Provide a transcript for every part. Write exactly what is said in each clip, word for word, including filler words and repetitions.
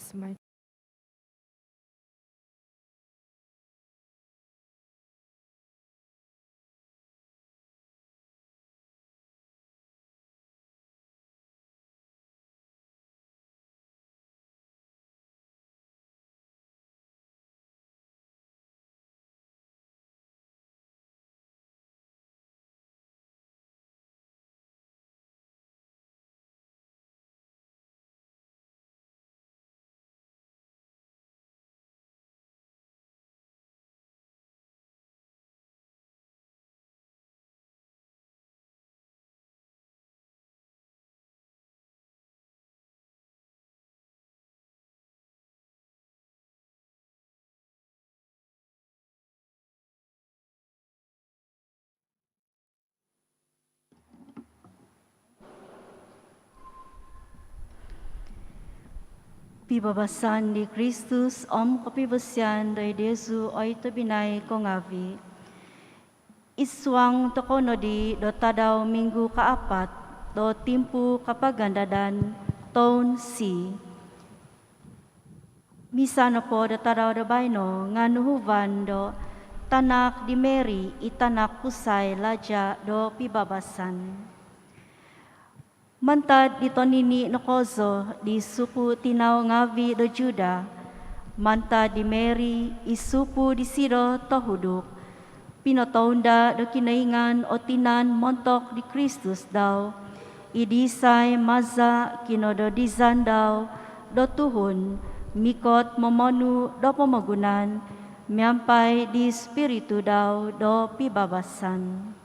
Smite. Pibabasan di Kristus om kopivosian doid diozu oi tobpinai ko ngaavi'. Id suang tokou nodi do tadau minggu kaapat do timpu kapagandadan toun C. Misa nopo do tadau do baino nga nuhuvan do tanak di Mary, i tanak kusai laja' do pibabasan. Mantad di tonini' nokozo di suku tinau ngaavi' do Judah, mantad di Mary i supu disido tohuduk, pinotounda' do Kinoingan o tinan montok di Kristus dau, i disai maza' kinododizan dau do tuhun, mikot momonu' do pomogunan miampai di Spiritu dau do pibabasan.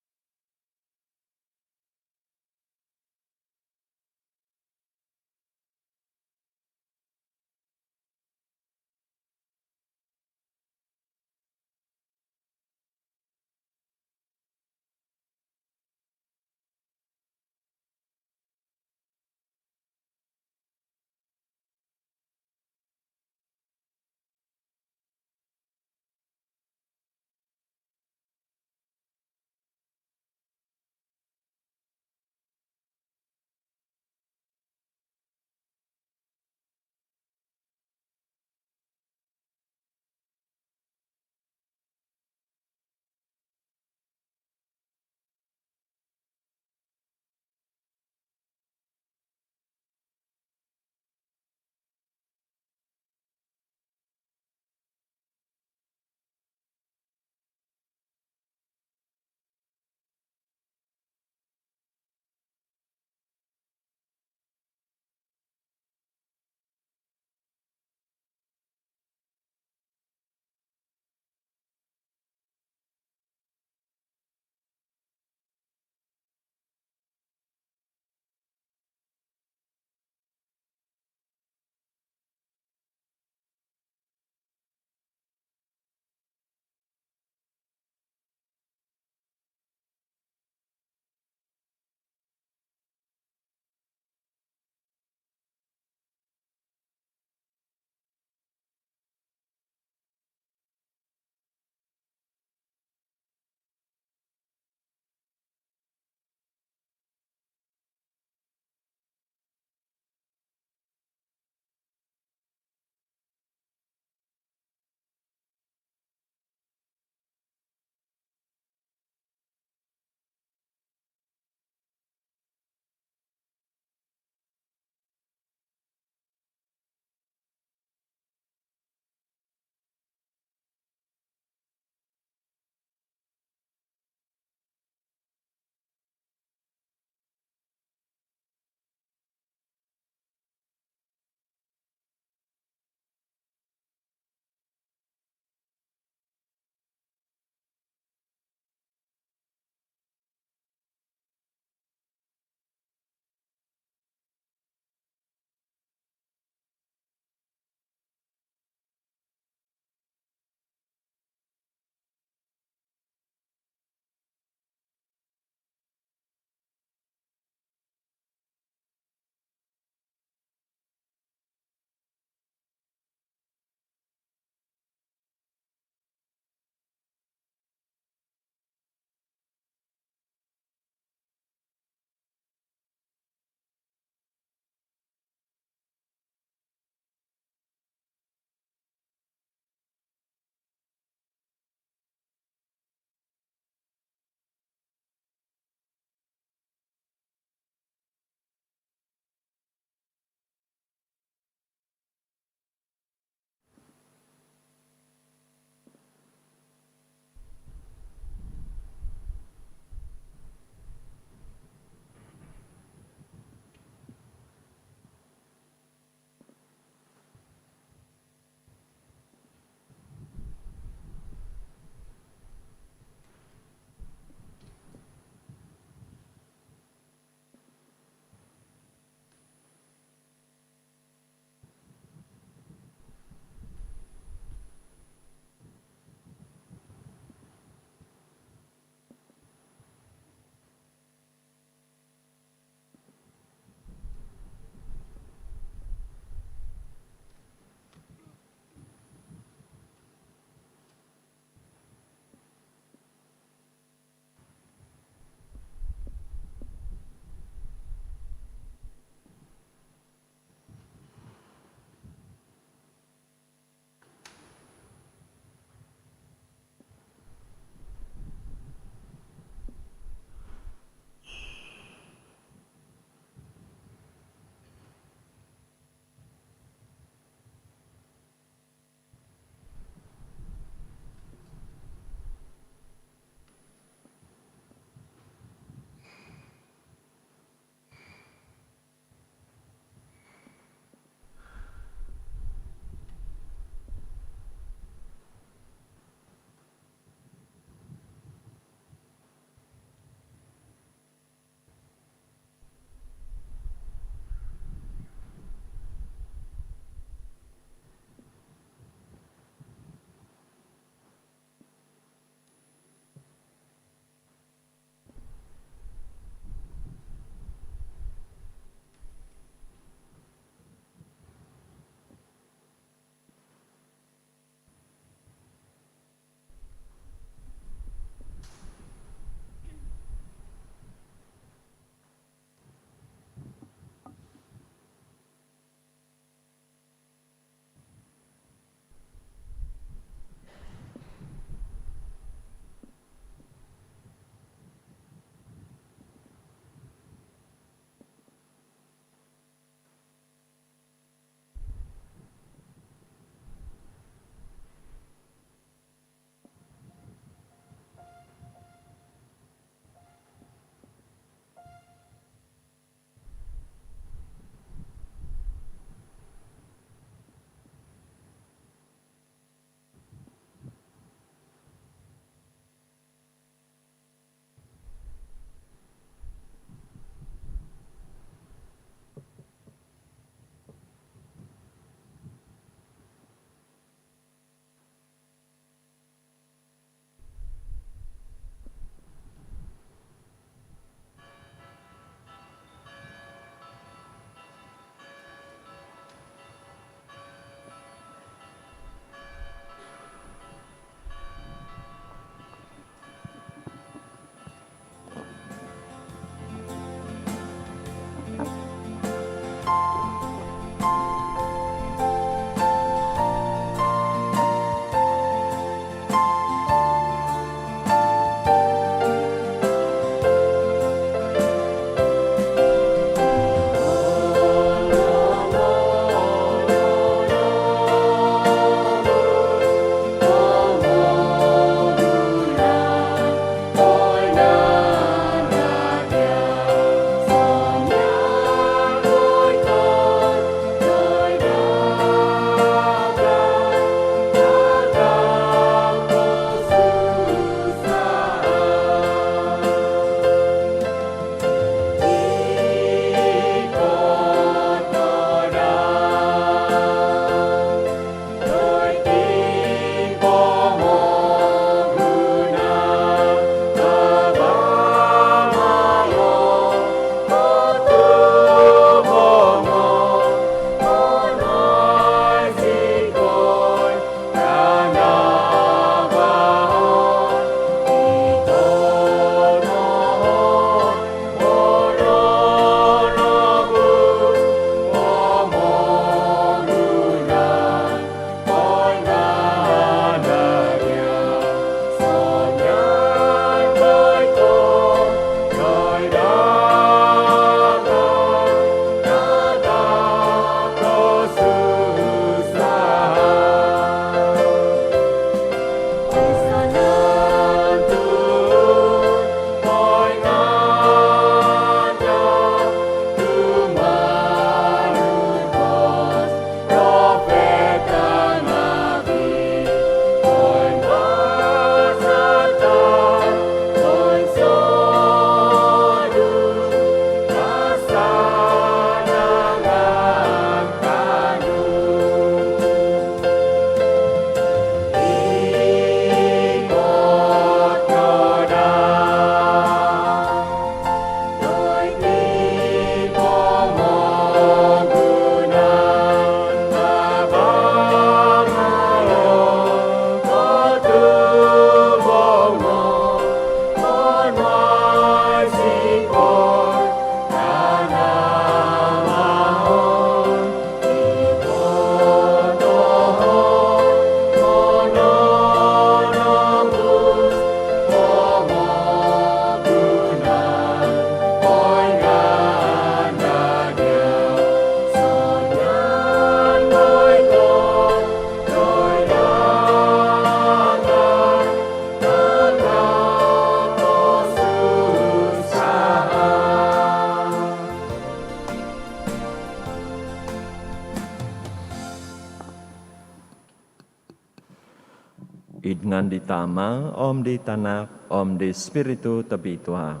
Id ngaan di Tama, om di Tanak, om di Spiritu Tobitua.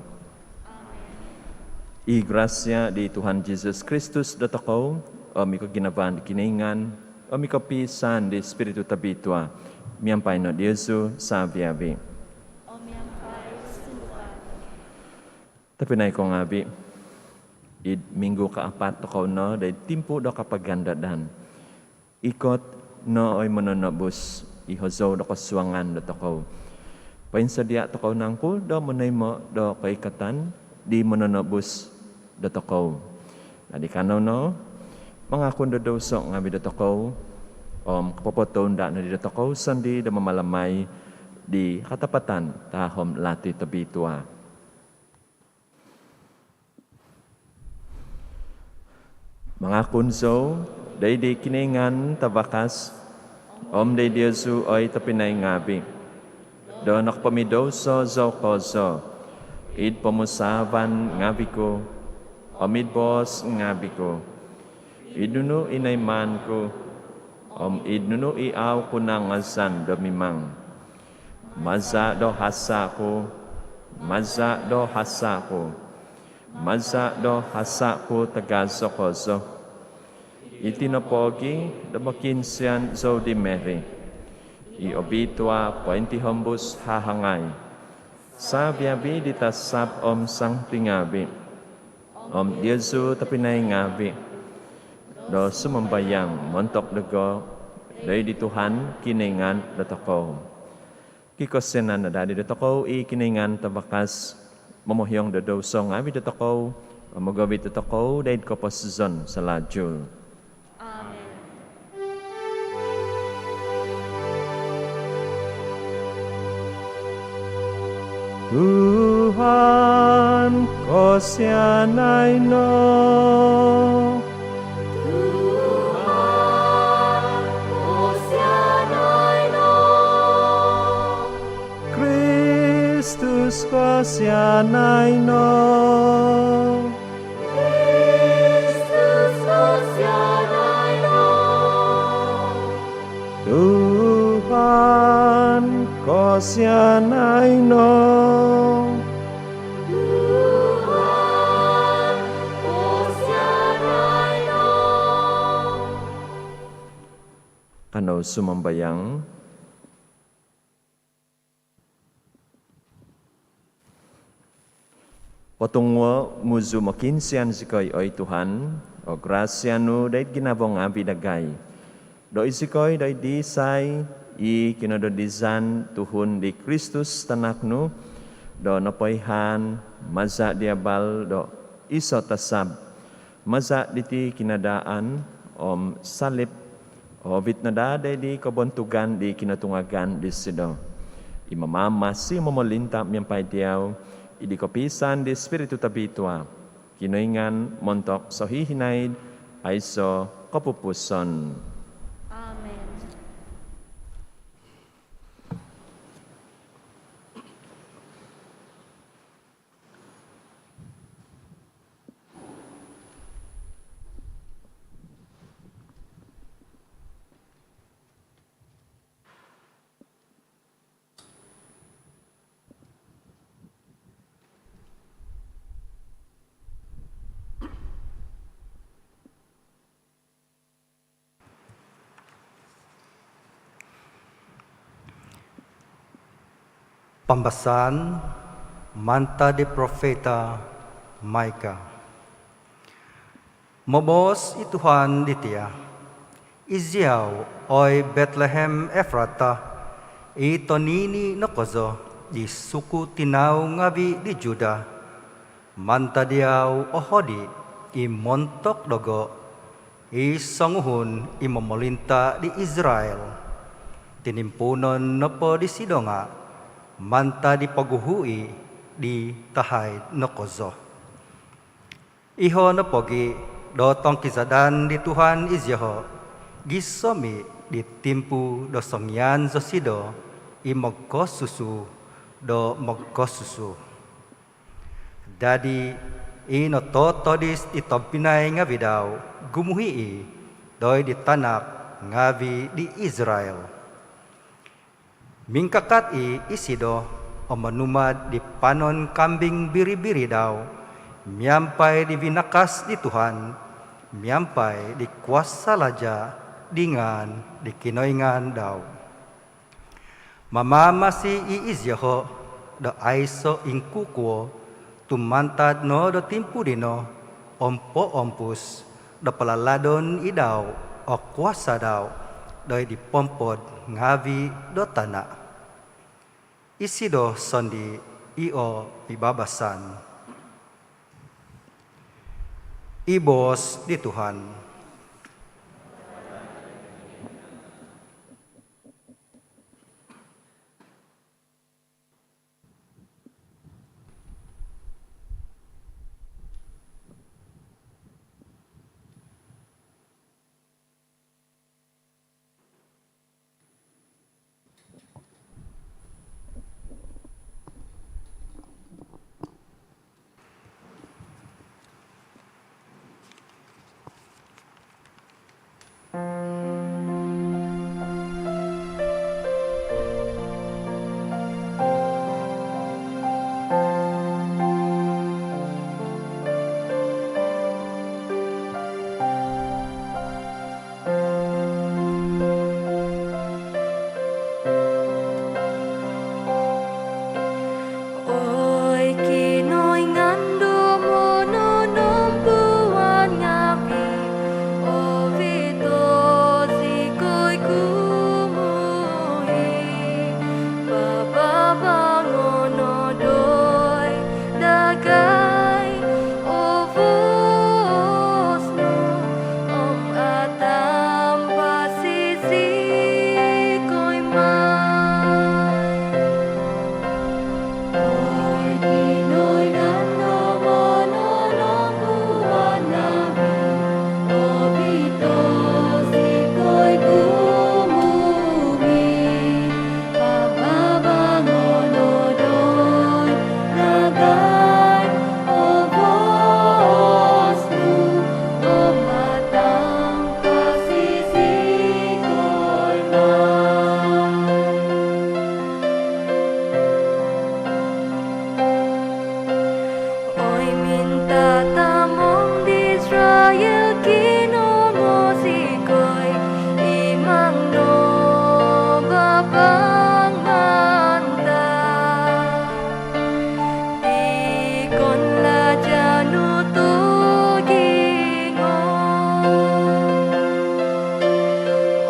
I grasia di Tuhan Jesus Kristus dotokou, om i koginavaan di Kinoingan, om i kopiisaan di Spiritu Tobitua, miampai no diozu savi-avi. Tobpinai ko ngaavi, id minggu kaapat tokou no doid timpu do kapagandadan. Ikot no oi Mononobus, i hozou do kosuangan dotokou. Poinsodia tokou nangku do monoimo do koikatan di Mononobus dotokou? Dadi kanou no mangakun do douso ngaavi dotokou, om kopopotounda nodi dotokou sondii do mamalamai di katapatan tahom lati tobitua. Mangakun zou doid di Kinoingan Tavakas, om doid diozu oi tobpinai ngaavi, do nokopomidouso zou kozo, id pomusaavan ngaavi ku, om id boos ngaavi ku, id nunu i noimaan ku, om id nunu i au ku nangazan do mimang. Maza do hasa ku, maza do hasa ku, maza do hasa ku tagazo kozo. Iti nopogi do mokiinsian zou di Mary i obitua pointihombus hahangai, savi-avi di tasab om santi ngaavi, om diozu tobpinai ngaavi, do sumambayang montok dogo doid di Tuhan Kinoingan dotokou. Kikosianan no daa di dotokou i Kinoingan Tavakas, momohiong do douso ngaavi dotokou, om mogovit dotokou doid koposizon salajul. Amen. Tuhan, kosianai no. Tuhan, kosianai no. Kristus, kosianai no. Kristus, kosianai no. Tuhan, kosianai no. Tuhan, kosianai no. Kanou sumambayang. Potunguo' muzu mokiinsian zikoi, oi Tuhan, o grasia nu doid ginavo ngaavi dagai, do izikoi doid disai i kinododizan tuhun di Kristus Tanak nu, do nopoihaan maza' di abal do iso' tasab, maza' diti kinadaan om salib, oovit no daa doid di kobontugan di kinotungagan disido, i mamamasi momolinta' miampai diau id di kopiisaan di Spiritu Tobitua, Kinoingan montok sohihinaid aiso' kopupuson. Amen. Pambasaan mantad di profeta Mika. Moboos i Tuhan diti, "Iziau, oi Betlehem Efrata, i toniini' no kozo di suku tinau ngaavi' di Juda, mantad diau ohodi' i montok dogo, i songuhun i momolinta' di Israil. Tinimpuunon nopo disido nga' mantad di poguhu i' di tahaid no kozo." Iho' no pogi' do tongkizadan di Tuhan iziaho' gisom i' di timpu do songian zosido i mogkosusu do mogkosusu. Dadi i nototodis di tobpinai ngaavi' dau gumuhi' i' doid di tanak ngaavi' di Israil. Mingkakat i' isido om monumad di panon kambing biri-biri dau, miampai di vinakas di Tuhan, miampai di kuasa laja' di ngaan di Kinoingan dau. Mamamasi i' iziaho' do aiso' ingkukuo tu' mantad no do timpu dino om poompus do palaladon i' dau o kuasa dau doid di pompod ngaavi' do tana'. Isido sondii' i' o pibabasan. I boos di Tuhan. Oi Kinoingan do mononompuan ngaavi', ovito' zikoi gumuhi', papabangon no doid dagai o voos nu om atampasi zikoi mai. Oi Kinoingan do mononompuan ngaavi', ovito' zikoi gumuhi', papabangon no doid dagai o voos nu om atampasi zikoi mai. Oi mintatamong di Israel, kinongo zikoi, imang no babang mantad. Tikon laja' nu togingo.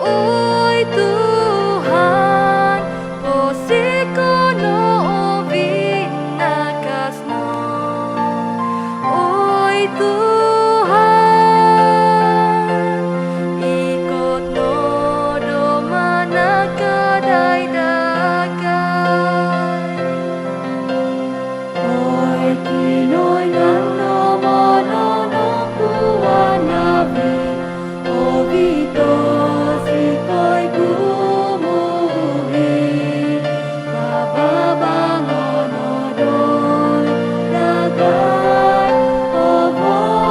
Oi Tuhan, posiko' no o vinakas nu. Oi Tuhan, ikot no do manakadai dagai. Oi Kinoingan do mononompuan ngaavi', ovito' zikoi gumuhi', papabangon no doid dagai o voos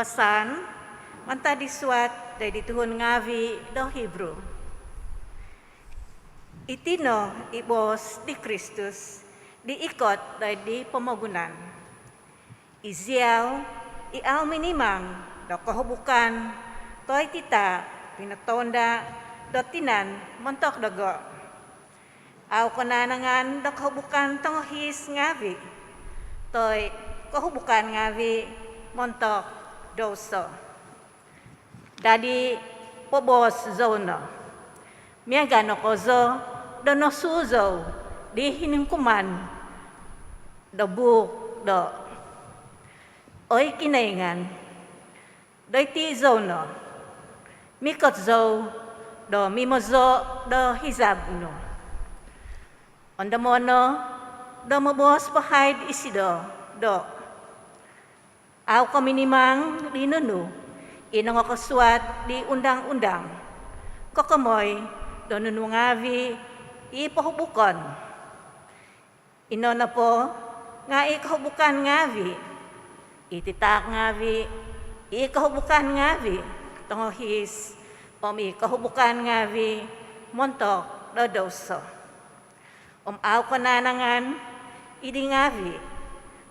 Pambasaan mantad di suat doid di tuhun ngaavi' do Hibru. Iti no i boos di Kristus di ikot doid di pomogunan. Iziau i au minimang do kohubukan toi titaak pinotounda' do tinan montok dogo'. Au ko naanangan do kohubukan tongohiis ngaavi' toi kohubukan ngaavi' montok douso. Dadi' poboos zou no, miaga' no kozo do nosuu' zou di hiningkuman do buuk do, "Oi Kinoingan, doiti' zou no, mikot zou do mimozo' do hizab nu." Ondomo' no do moboos po haid isido do, "Au ko minimang di nunu i nongokosuat di undang-undang kokomoi do nunu ngaavi' i pohubukon. Ino nopo nga' i kohubukan ngaavi', i titaak ngaavi', i kohubukan ngaavi' tongohiis, om i kohubukan ngaavi' montok do douso." Om au ko naanangan i di ngaavi',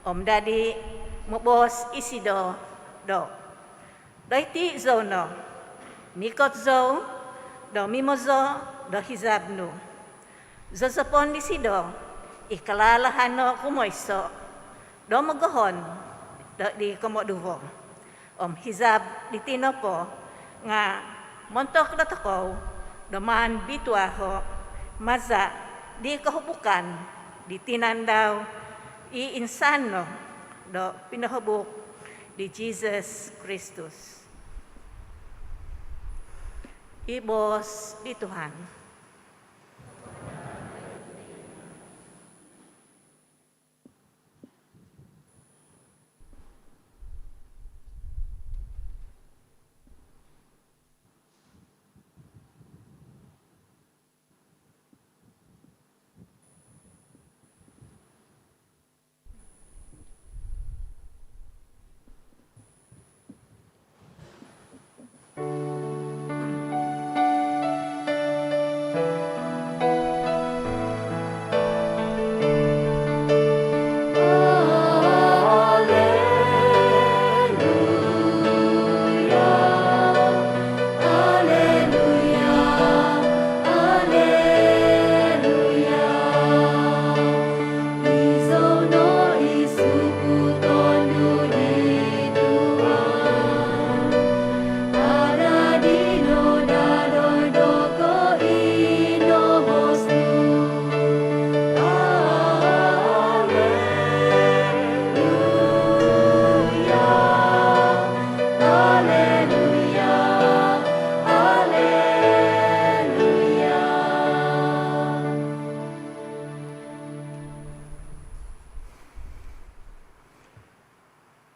om dadi' moboos isido do, "Doiti' zou no, mikot zou do mimozo' do hizab nu." Zozopon disido i kalalahan no kumoiso' do mogohon do di komoduvo. Om hizab diti nopo nga' montok dotokou do maan bituaho' maza' di kohubukan di tinan dau i insan no do pinohobuk di Jisus Kristus. I boos di Tuhan.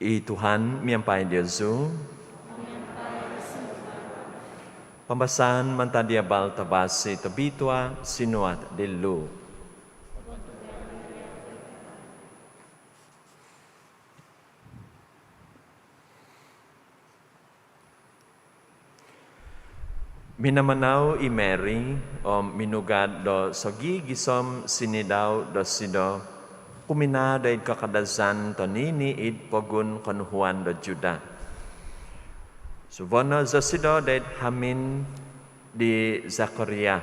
I Tuhan miampai diozu. Pambasaan mantad di Abal Tavasi Tobitua sinuat di Lu. Minamanau i Mary om minugad do sogigisom sinidau dosido kuminaa doid kakadazan tonini id pogun konuhuan do Judah. Subono' zosido doid hamin di Zakaria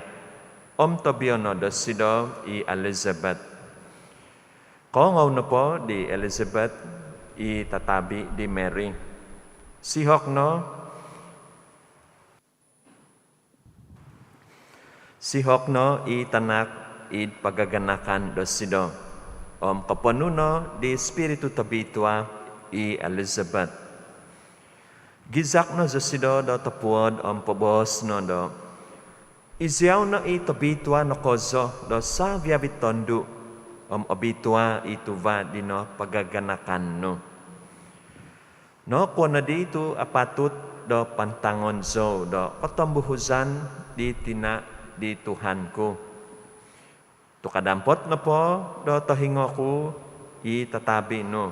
om tobiono' dosido i Elizabeth. Koongou nopo di Elizabeth i tatabi di Mary, sihok no, sihok no i tanak id pagaganakan dosido, om koponu no di Spiritu Tobitua i Elizabeth. Gizak no zosido do topuod om poboos no do, "Iziau no i tobitua no kozo do savi-avi tondu, om obitua i tuva' dino pagaganakan nu. Nokuo nodi tu apatut do pantangon zou do kotombuhuzan di tina' di Tuhan ku? Tu kadampot nopo do tohingo ku i tatabi nu,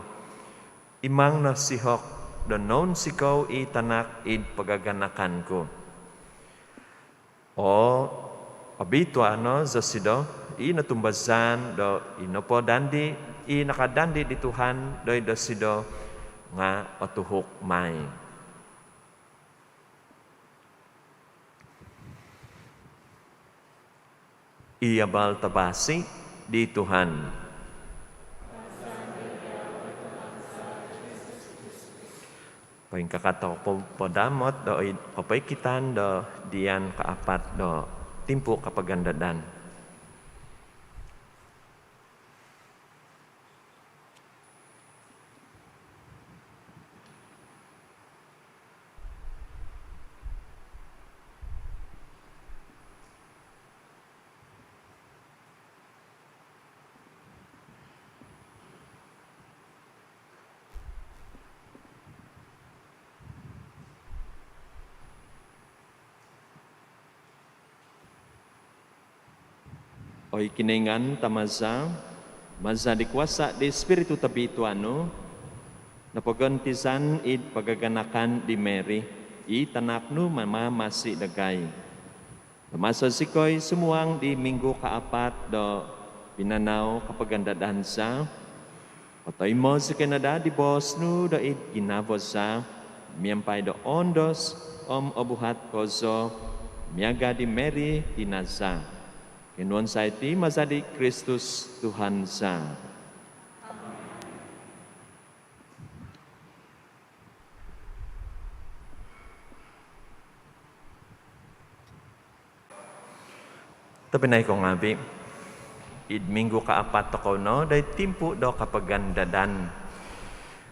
imang no sihok do nounsikou i tanak id pagaganakan ku. O obitua no zosido i notumbazaan do i nopo dandi i nakadandi di Tuhan doid dosido nga otuhuk mai. I abal tabasi di Tuhan. Poingkakat tokou po damot do id kopoikitan do dian kaapat do timpu kapagandadan. Oi Kinoingan Tama za, maza di kuasa di Spiritu Tobitua nu, nopogontizan id pagaganakan di Mary i tanak nu mamamasi dagai. Do maso zikoi sumuang di minggu kaapat do pinanau kapagandadan za, otoimo zikoi no daa di boos nu do id ginavo za, miampai do oondos om obuhat kozo miaga di Mary tina za. Kinoon za iti maza di Kristus Tuhan za. Tobpinai kou ngaavi, id minggu kaapat tokou no doid timpu do kapagandadan.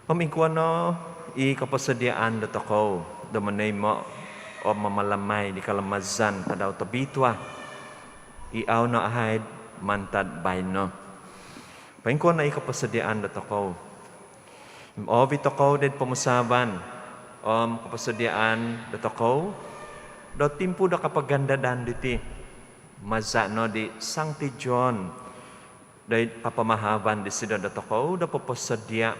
Om ingkuo no i koposodiaan dotokou do monoimo om mamalamai di kalamazan tadau tobitua i au no ahaid mantad baino? Poingkuo no i koposodiaan dotokou? Oovit tokou doid pomusaavan om koposodiaan dotokou do timpu do kapagandadan diti, maza no di Sangti John doid papamahavan disido dotokou do poposodia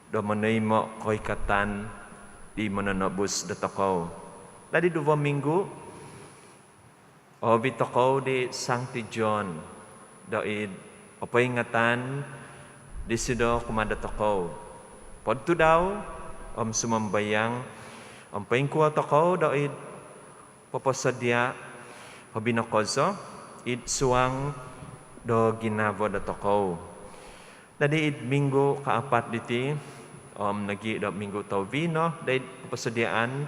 do monoimo koikatan di Mononobus dotokou. Dadi duvo minggu, oovit tokou di Sangti John doid popoingatan disido kumaa dotokou. Podtudau om sumambayang om poingkuo tokou doid poposodia, hobi no kozo id suang do ginavo dotokou. Dadi id minggu kaapat diti om nogi do minggu tohuvi no doid koposodiaan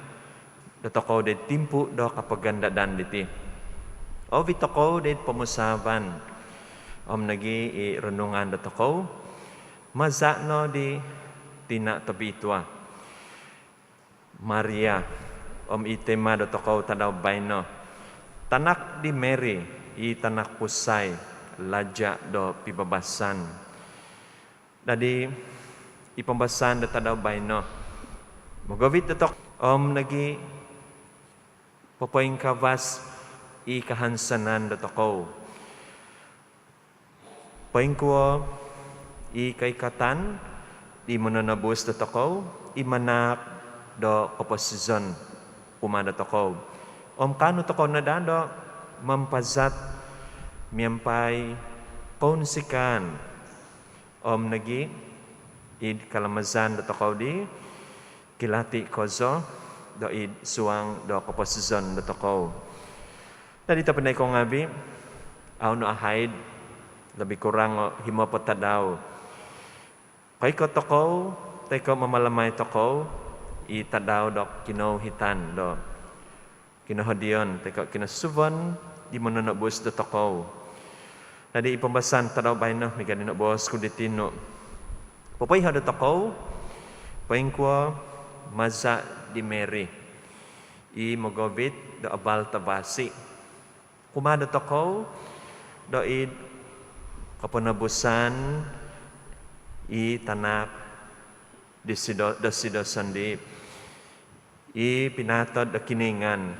dotokou doid timpu do kapagandadan diti, oovit tokou doid pomusaavan om nogi i renungan dotokou maza no di Tina Tobitua Maria om i tema dotokou tadau baino, Tanak di Mary, i tanak kusai, laja do pibabasan. Dadi i pambasaan do tadau baino mogovit dotokou om nogi popoingkavas i kahansanan dotokou. Poingkuo i koikatan di Mononobus dotokou i manahak do koposizon kumaa dotokou. Om kaanu tokou no daa do mampazat miampai kounsikaan om nogi id kalamazan dotokou di kilati kozo doid suang do koposizon dotokou. Dadi tobpinai kou ngaavi, au no ahaid, lobi kurang o himo po tadau, koikot tokou toi ko mamalamai tokou i tadau do kinouhitan do kinohodion toi ko kinosuvon di Mononobus dotokou. Dadi i pambasaan tadau baino miaga di noboos ku di tinu, popoiho dotokou poingkuo maza di Mary i mogovit do abal tavasi kumaa dotokou doid koponobusan i tanak disido, dosido sondii i pinaatod do Kinoingan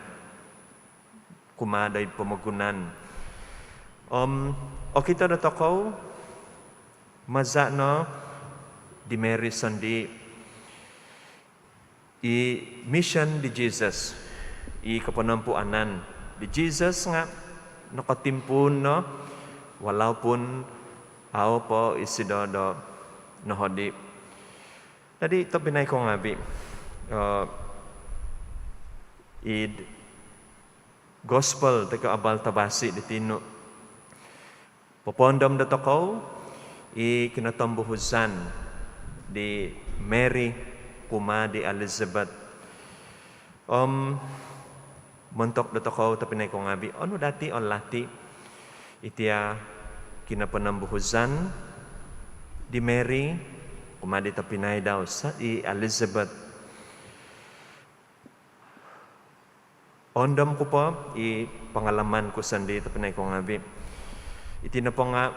kumaa doid pomogunan. Om okito dotokou maza no di Mary sondii I mission di Jesus, i koponompuunan di Jesus nga nokotimpuun no, walaupun au po isido do nohodi. Dadi tobpinai ku ngaavi, eh, id Gospel toi ko Abal Tavasi di tinu, popoondom dotokou i kinotombuhuzan di Mary kumaa di Elizabeth. Om montok dotokou tobpinai ku ngaavi, onu dati o lati itia kinoponombuhuzan di Mary kumaa di tobpinai dau sa-, i Elizabeth. Oondom ku po i pangalaman ku sondii tobpinai ku ngaavi. Iti nopo nga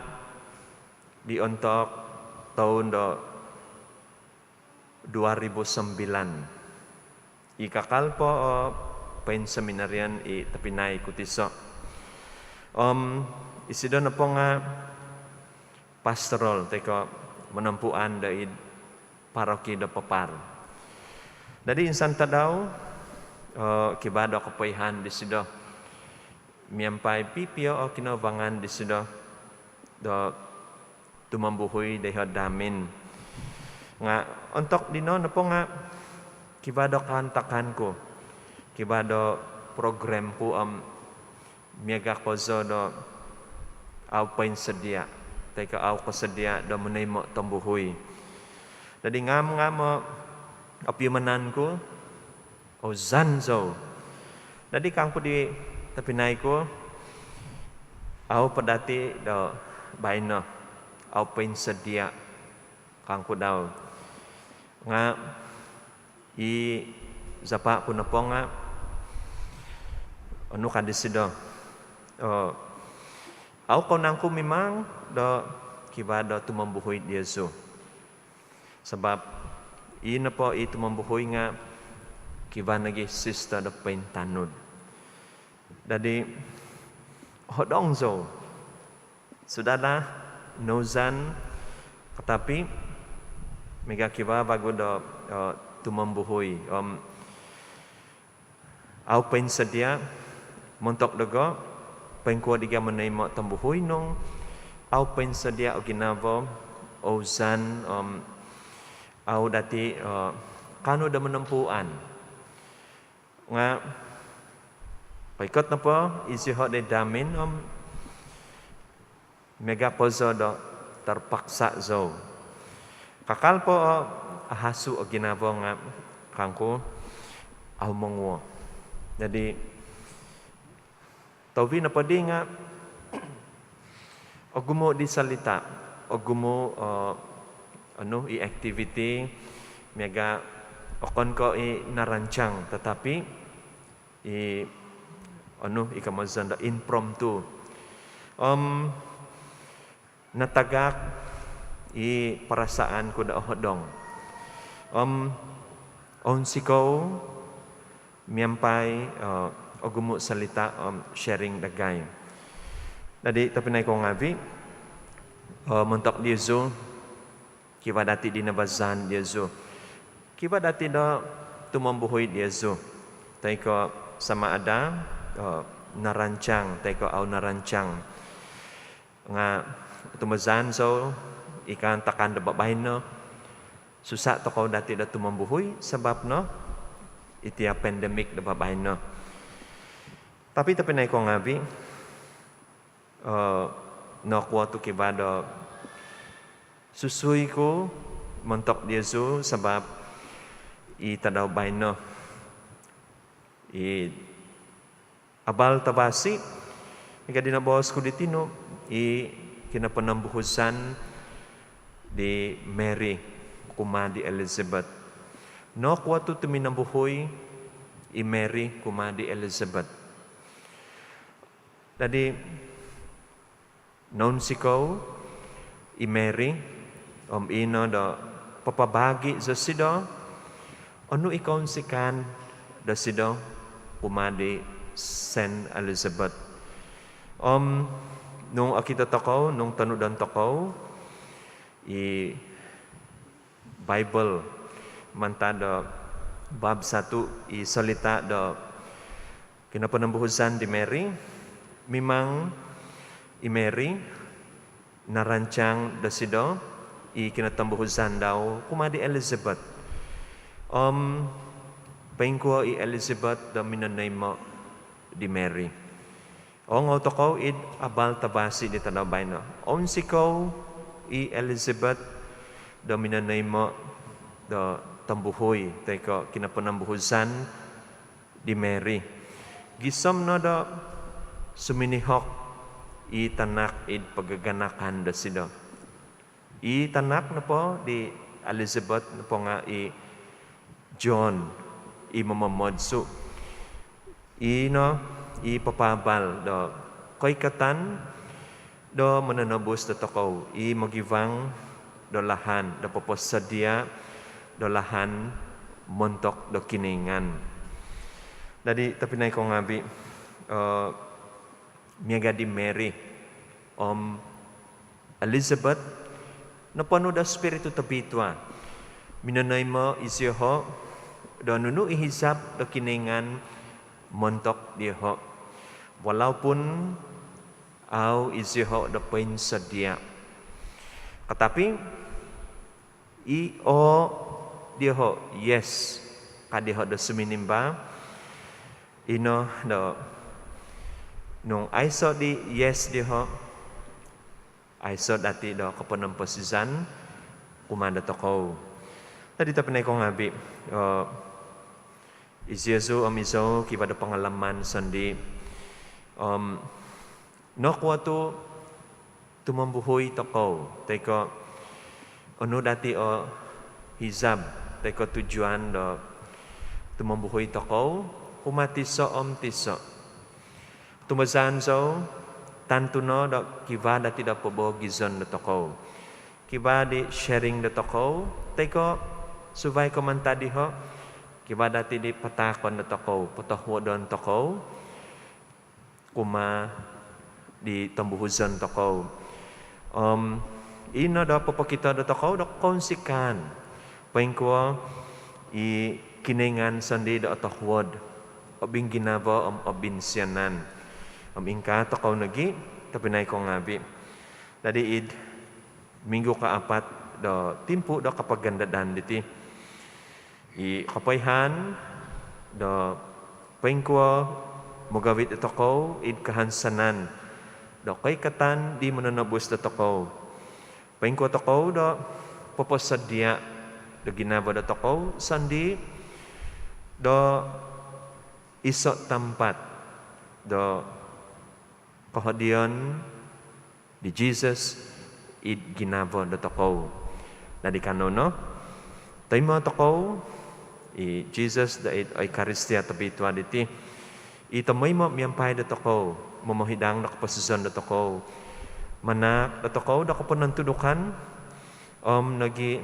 di ontok toun do dua ribu sembilan. I kakal po o poinseminarian i tobpinai ku tiso. Om isido nopo nga pastoral toi ko monompuan do id paroki do Papar. Dadi insan tadau, eh, kivaa do kopoihaan disido miampai pipio o kinoubangan disido do tumombuhui doiho' hamin. Nga ontok dino nopo nga kivaa do kaantakan ku, kivaa do program ku om miaga kozo do au poinsodia toi ko au kosodia do monoimo tombuhui. Dadi ngam-ngam o opiumanan ku, ouzan zou. Dadi kangku di tobpinai ku, au po dati do baino, au poinsodia kangku dau. Nga i zapa ku nopo nga onu ka disido, oh, au kou nangku mimang do kivaa do tumombuhui diozu. Sabab i nopo i tumombuhui nga kivaa nogi sister do pointanud. Dadi ohodong zou. Sudahlah nouzan, katapi miaga kivaa vagu do, eh, tumombuhui om au poinsodia montok dogo, poingkuo diga monoimo tombuhui nung au poinsodia o ginavo, ouzan om au dati, eh, kaanu do monompuan. Nga koikot nopo iziho' doid hamin om miaga kozo do terpaksa zou. Kakal po o ahasu o ginavo nga kangku au monguo. Dadi tohui nopo di nga ogumu di salita, ogumu, eh, onu, i aktiviti miaga okon ko i narancang, tetapi i onu, i komozon do impromptu. Om natagak i perasaan ku do ohodong. Om ounsikou miampai, eh, ogumu salita om sharing dagai. Dadi tobpinai ku ngaavi, eh, montok diozu, kivaa dati di nabazan diozu. Kivaa dati do tumombuhui diozu. Toi ko sama ada, eh, narancang toi ko au narancang. Nga otumbazaan zou i kaantakan do babaino, susa tokou dati do tumombuhui sabab no itia pandemik do babaino. Tapi tobpinai ku ngaavi, eh, nokuo tu kivaa do susui ku montok diozu sabab i tadau baino i abal tavasi, miaga di noboos ku di tinu, i kinoponombuhuzan di Mary kumaa di Elizabeth. Nokuo tu tuminombuhui i Mary kumaa di Elizabeth? Dadi nounsikou i Mary om ino do papabaagi zosido onu i kounsikaan dosido kumaa di Saint Elizabeth. Om nung okito tokou, nung tonudon tokou i Bible mantad do Bab satu, i solita do kinoponombuhuzan di Mary. Mimang i Mary, narancang dosido i kinotombuhuzan dau kumaa di Elizabeth. Om poingkuo i Elizabeth do minonoimo di Mary? Ongou tokou id abal tavasi di tadau baino. Ounsikou i Elizabeth do minonoimo do tombuhui toi ko kinoponombuhuzan di Mary. Gisom no do suminihok i tanak id pagaganakan dosido. I tanak nopo di Elizabeth nopo nga i John, i momomodsu. I no i papaabal do koikatan do mononobus dotokou, i mogivang do lahan, do poposodia do lahan montok do Kinoingan. Dadi, tobpinai kou ngavi, eh, miaga di Mary om Elizabeth, noponu do Spiritu Tobitua, minonoimo izioho do nunu i hizab do Kinoingan montok dioho, walaupun au izioho do poinsodia. Katapi i o dioho, yes, ka dioho do suminimba, ino do nung aiso di yes dioho, aiso dati do koponomposizan kumaa dotokou. Dadi, tobpinai kou ngavi, eh, iziozu om izou kivaa do pangalaman sondii. Om nokuo tu tumombuhui tokou, toi ko onu dati o hizab toi ko tujuan do tumombuhui tokou kumaa tiso om tiso? Tumbazaan zou, tantu no do kivaa dati do pobogizon dotokou. Kivaa di sharing dotokou, toi ko suvai ko mantad diho, kivaa dati di pataakon dotokou, potohuodon tokou kumaa di tombuhuzon tokou. Om ino do popokito dotokou do kounsikaan poingkuo i Kinoingan sondii do otohuod, obingginavo om obinsianan. Om ingkaa tokou nogi, tobpinai kou ngavi. Dadi, id minggu kaapat do timpu do kapagandadan diti, i kopoihaan do poingkuo mogovit dotokou id kahansanan do koikatan di Mononobus dotokou. Poingkuo tokou do poposodia do ginavo dotokou sondii do iso tampat do kohodion di Jesus id ginavo dotokou. Dadi kanou no, toimo tokou i Jesus do id Eukaristia Tobitua diti, i tomoimo miampai dotokou, momohidang do koposizon dotokou, manaak dotokou do koponontudukan, om nogi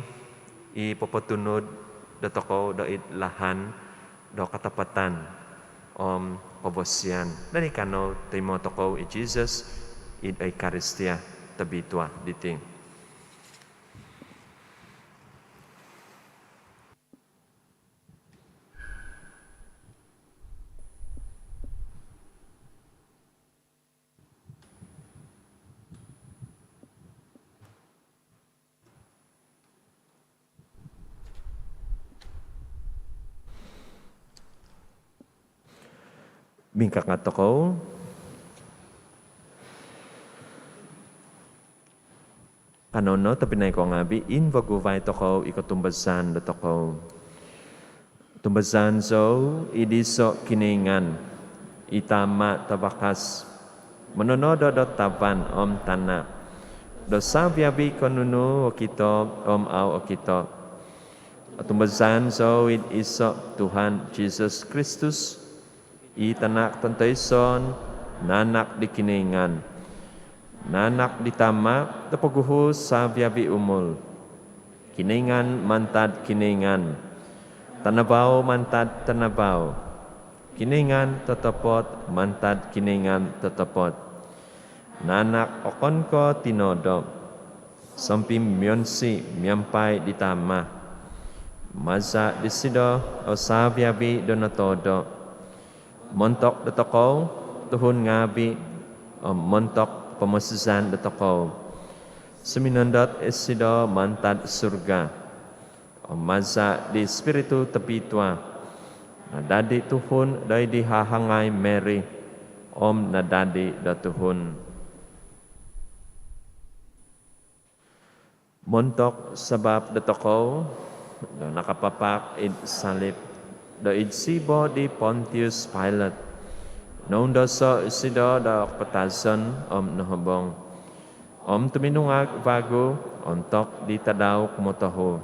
i popotunud dotokou do id lahan do katapatan om kobosian. Dadi kanou, toimo tokou i Jesus id Eukaristia Tobitua diti. Mingkakat tokou. Kanou no, tobpinai kou ngavi, invaguvai tokou i kotumbazaan dotokou. Tumbazaan zou id iso Kinoingan, i Tama Tavakas, mononodo do tavan om tana, do savi-avi ko nunu okito om au okito. Otumbazaan zou id iso Tuhan Jesus Kristus, i Tanak tontoison, naanak di Kinoingan, naanak di Tama do poguhu savi-avi umul. Kinoingan mantad Kinoingan, tanavau mantad tanavau, Kinoingan totopot mantad Kinoingan totopot. Naanak okon ko tinodo, sompimionsi miampai di Tama. Maza' disido o savi-avi' do notoodo', montok dotokou tuhun ngaavi' om montok pomosizan dotokou, suminondot isido mantad surga. Om maza' di Ispiritu Tobitua, nadadi' tuhun doid di hahangai Mary, om nadadi' do tuhun. Montok sabap dotokou do nakapapak id salip do id sibo' di Pontius Pilate, noundoso' isido do kapatazon om nohobong, om tuminungag vagu ontok di tadau kumotohu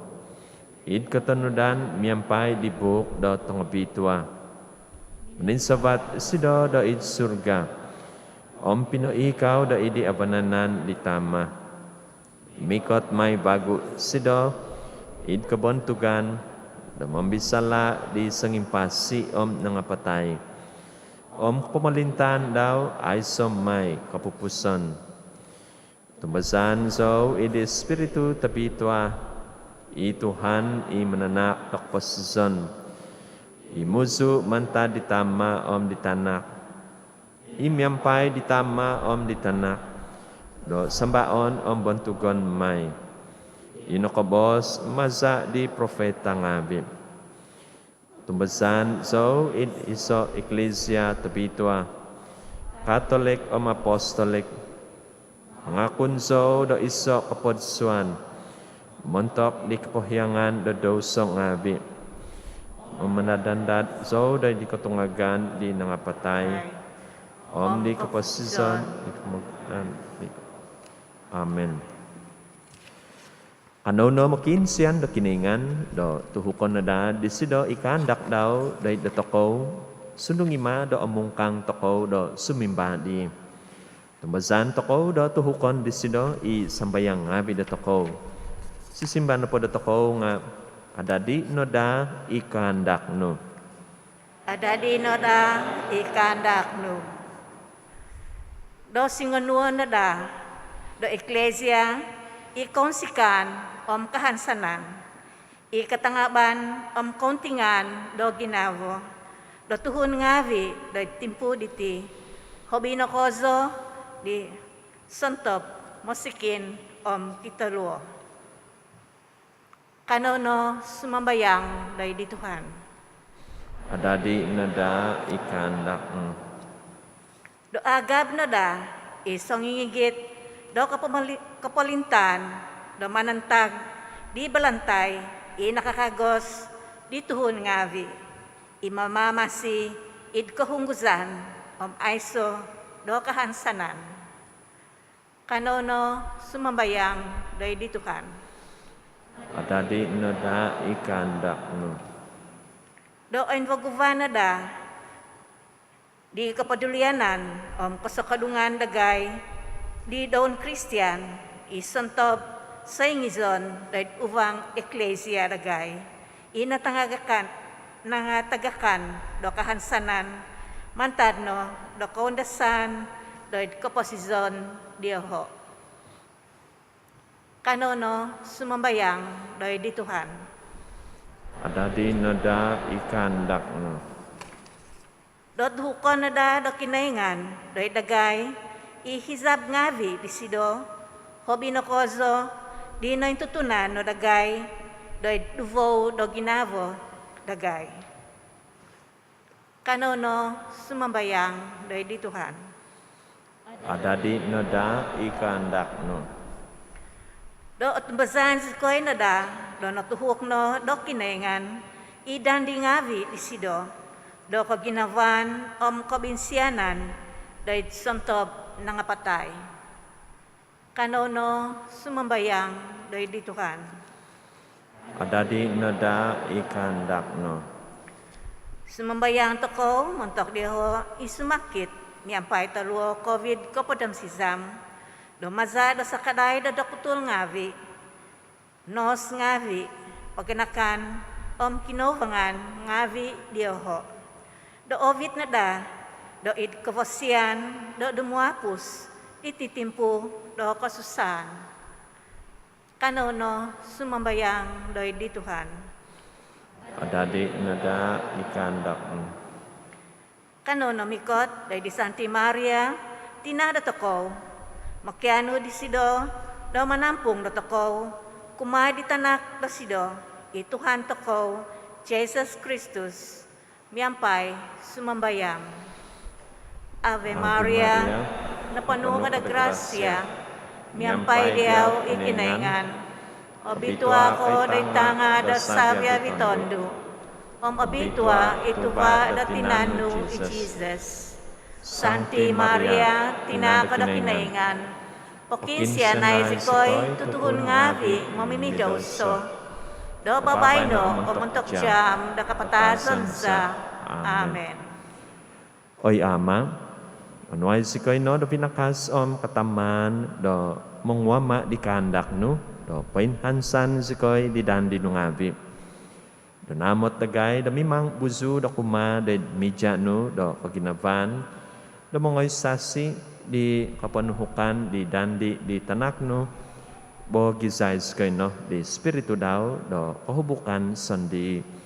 id kotonudan miampai di buuk do tongobitua. Mininsavat isido do id surga om pinoiikau do id di avanan di Tama'. Mikot mai vagu isido id kobontugan do mombisala' di songimpasi om nangapatai, om kopomolintaan dau aiso' mai kopupuson. Tumbazaan zou id Ispiritu Tobitua, i Tuhan, i mananahak do koposizon, i muzu' mantad di Tama' om di Tanak, i miampai di Tama' om di Tanak do sambaon om bontugon mai, i nokoboos maza' di profeta ngaavi'. Tumbazaan zou id iso' iklisia tobitua, Katolik om apostolik. Mangakun zou do iso' kopodsuan montok di kopohiangan do douso ngaavi'. Om manadandad zou do di kotungagan di nangapatai om di koposizon di kotungagan di. Amin. Kanou no mokiinsian do Kinoingan do tuhukon no daa disido i kaandak dau doid dotokou, sundung i' ma do omungkang tokou do sumimba dii. Tumbazaan tokou do tuhukon disido i sambayang ngaavi' dotokou. Sisimbar nopo dotokou nga', adadi' no daa i kaandak nu. Adadi' no daa i kaandak nu. Do singonuon no daa do iklisia i kounsikaan om kahansanan, i katangaban om kountingaan do ginavo do tuhun ngaavi' do timpu diti, hobi no kozo di sontob, mosikin om kitoluo. Kanou no sumambayang doid di Tuhan. Adadi' no daa i kaandak nu. Do agab no daa i songingigit do kopomoli-, kopolintaan do manantag di balantai i nakakagos di tuhun ngaavi' i mamamasi id kohungguzan om aiso' do kahansanan. Kanou no sumambayang doid di Tuhan. Adadi' no daa i kaandak nu. Do oinvoguvan no daa di kopodulianan om kosokodungan dagai di doun Kristian i sontob soingizon doid uvang iklisia dagai i natangagakan, nangatagakan do kahansanan mantad no do koundasan doid koposizon dioho'. Kanou no sumambayang doid di Tuhan. Adadi' no daa i kaandak nu. Do tuhukon no daa do Kinoingan doid dagai i hizab ngaavi' disido, hobi no kozo di nointutunan no dagai doid duvou do ginavo dagai. Kanou no sumambayang doid di Tuhan. Adadi' no daa i kaandak nu. Do otumbazaan zikoi no daa do notuhuk no do Kinoingan i dandi ngaavi' disido do koginavaan om kobinsianan doid sontob nangapatai. Kanou no sumambayang doid di Tuhan. Adadi' no daa i kaandak nu. Sumambayang tokou montok dioho' i sumakit miampai toluo Covid kopod om sizam, do maza' do sakadai do dokutul ngaavi', nos ngaavi', paganakan om kinouvangan ngaavi' dioho', do oovit no daa do id kovosian do dumuapus diti timpu do kosusaan. Kanou no sumambayang doid di Tuhan. adadi no daa i kaandak nu. Kanou no mikot doid di Santi Maria, tina dotokou, mokianu disido do manampung dotokou kumaa di tanak dosido, i Tuhan tokou, Jisus Kristus, miampai sumambayang. Ave Maria, noponu ko do grasia, miampai diau i Kinoingan. Obitua ko doid tanga do savi-avi tondu, om obitua i tuva do tinan nu i Jisus. Santi Maria, tina ko do Kinoingan, pokiinsianai zikoi tutuhun ngaavi momimidouso, do babaino om ontok jaam do kapatazon za. Amen. Oi Ama, onuai zikoi no do vinakas om katamaan do monguama di kaandak nu, do poinhansan zikoi di dandi nu ngaavi. Do naamot dagai do mimang buzu do kumaa doid mija nu do koginavaan, do mongoi sasi di koponuhukan di dandi di tanak nu, bogizai zikoi no di Spiritu dau do kohubukan sondii.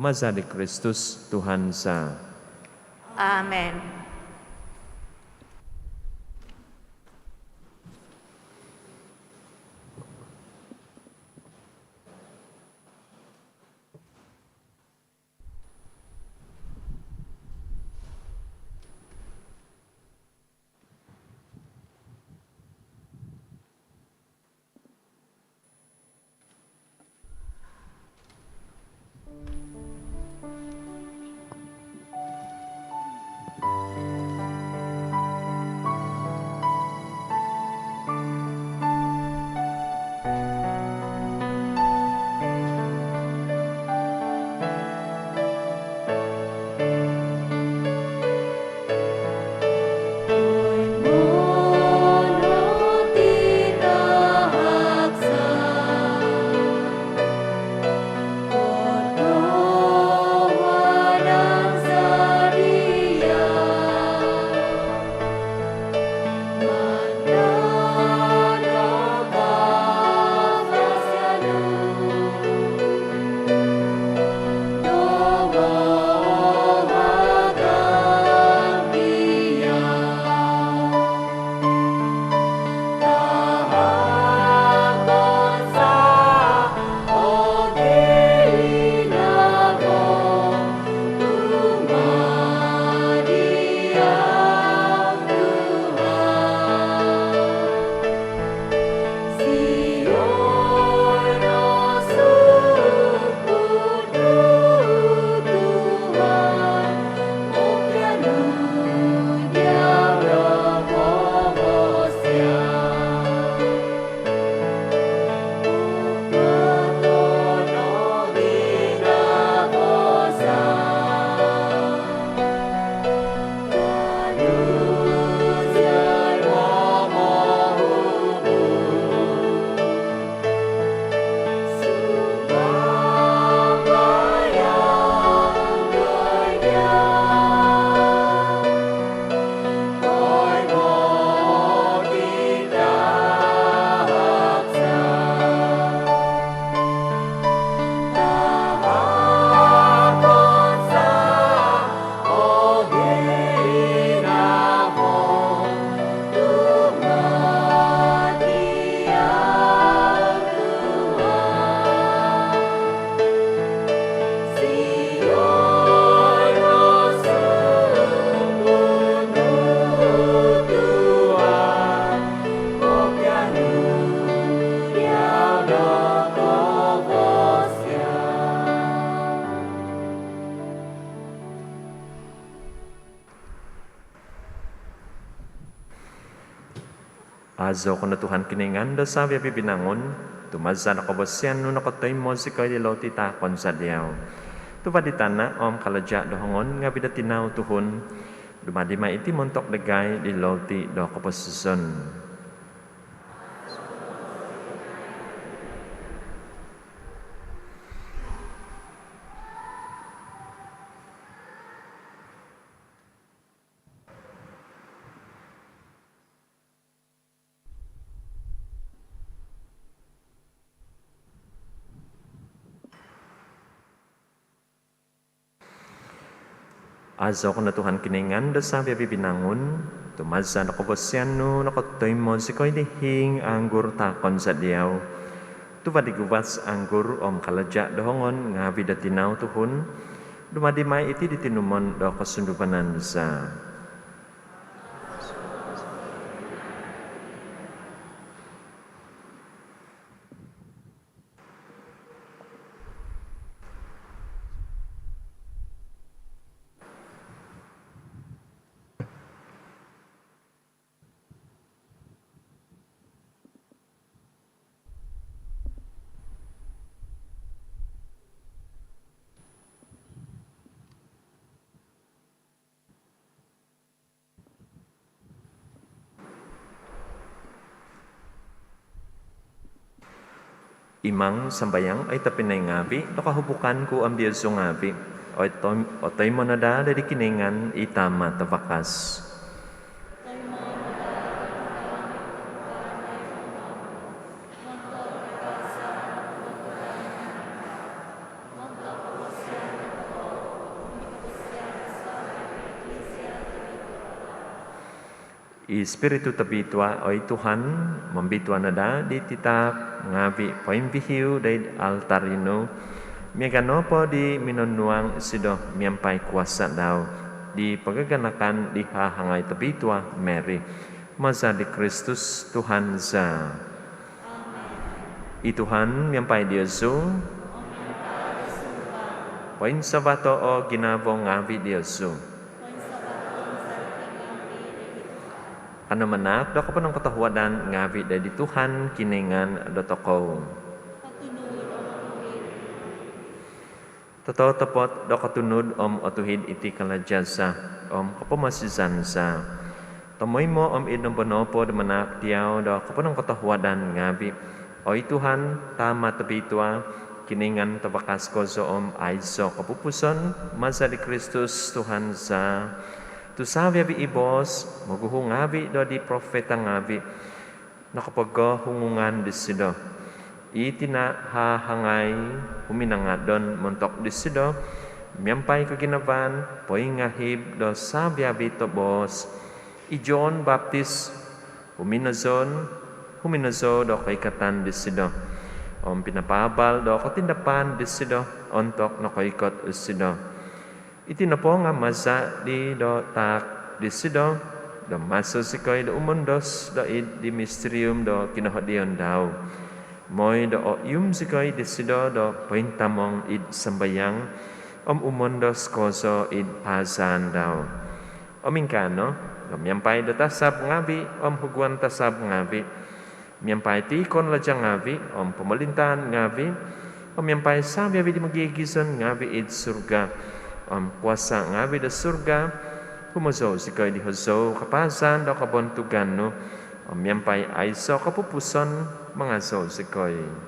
Maza di Kristus Tuhan za. Amen. Aazou ko no Tuhan Kinoingan do savi-avi vinangun, tu maza do kavasian nu nokotoimo zikoi di loti taakon za diau. Tuva di tana om kalaja do hongon ngaavi do tinau tuhun, dumadi mai iti montok dagai di loti do koposizon. Aazou ko no Tuhan Kinoingan do savi-avi binangun, tu maza do kavasian nu nokotoimo zikoi di hiing anggur taakon za diau, tuva di guvas anggur om kalaja do hongon ngaavi do tinau tuhun, dumadi mai iti di tinumon do kosunduvanan za. Imang sambayang, oi tobpinai ngaavi, do kahubukan ku om diozu ngaavi, oi toi-, otoimo no daa di Kinoingan i Tama Tavakas. I Spiritu Tobitua, oi Tuhan, mombitua no daa di titaak ngaavi poimbihiu doid altar dinu, miaga nopo di minonuang isido miampai kuasa dau di pagaganakan di hahangai tobitua Mary. Maza di Kristus Tuhan za. I Tuhan miampai diozu. Poinsavato o ginavo ngaavi diozu. Kanou manaak do koponongkotohuadan ngaavi doid di Tuhan Kinoingan dotokou. Totopot do kotunud om otuhid iti kalaja za om kopomosizan za, tomoimo om id nombo nopo do manaak diau do koponongkotohuadan ngaavi, oi Tuhan, Tama Tobitua, Kinoingan Tavakas kozo om aiso kopupuson, maza di Kristus Tuhan za. Tu savi-avi i boos moguhu ngaavi doid di profeta ngaavi nokopogohungungan disido, i tina hahangai huminangadon montok disido miampai koginavaan poingahib do savi-avi toboos. I John Baptis huminozon, huminozou do koikatan disido om pinapaabal do kotindapan disido ontok nokoikot isido. Iti nopo nga maza di do taak disido do maso zikoi do umondos doid di mistirium do kinohodion dau, moi do oihum zikoi disido do pointamong id sambayang om umondos kozo id paazaan dau. Om ingkaa no do miampai do tasab ngaavi om huguan tasab ngaavi, miampai tiikon laja ngaavi om pomolintaan ngaavi, om miampai savi-avi di mogigizon ngaavi id surga om kuasa ngaavi do surga, humozou zikoi di hozou kapaazan do kobontugan nu, om miampai aiso kopupuson mangazou zikoi.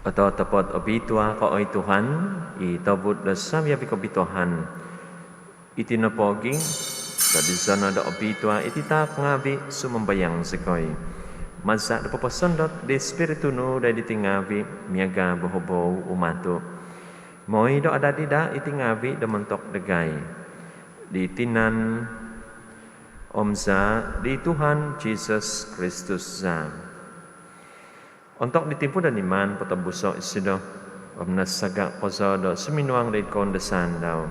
Ototopot obitua ko, oi Tuhan, i tobut do savi-avi kobituaan. Iti nopo gia, do dizono do obitua iti taak ngaavi, sumambayang zikoi, maza do poposondot di Spiritu nu doid diti ngaavi miaga bohobou umatu, moi do adadi daa iti ngaavi do montok dagai di tinan om zaa di Tuhan Jisus Kristus za. Ontok di timpu do niman potobuso isido, om nasaga' kozo do suminuang doid koundasan dau,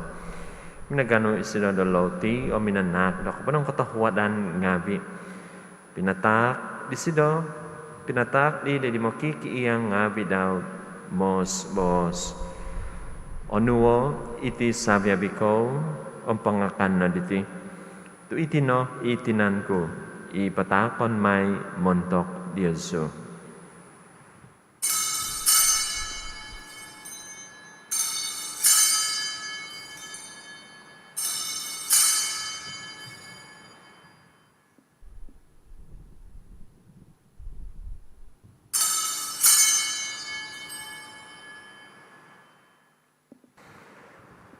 minaganu isido do louti om minanaak do koponongkotohuadan ngaavi', pinataak disido, pinataak di doid mokikiiya ngaavi' dau, moos-boos: Onuo' iti savi-avi' kou om pangakan no diti, tu' iti no i tinan ku i pataakon mai montok diozu.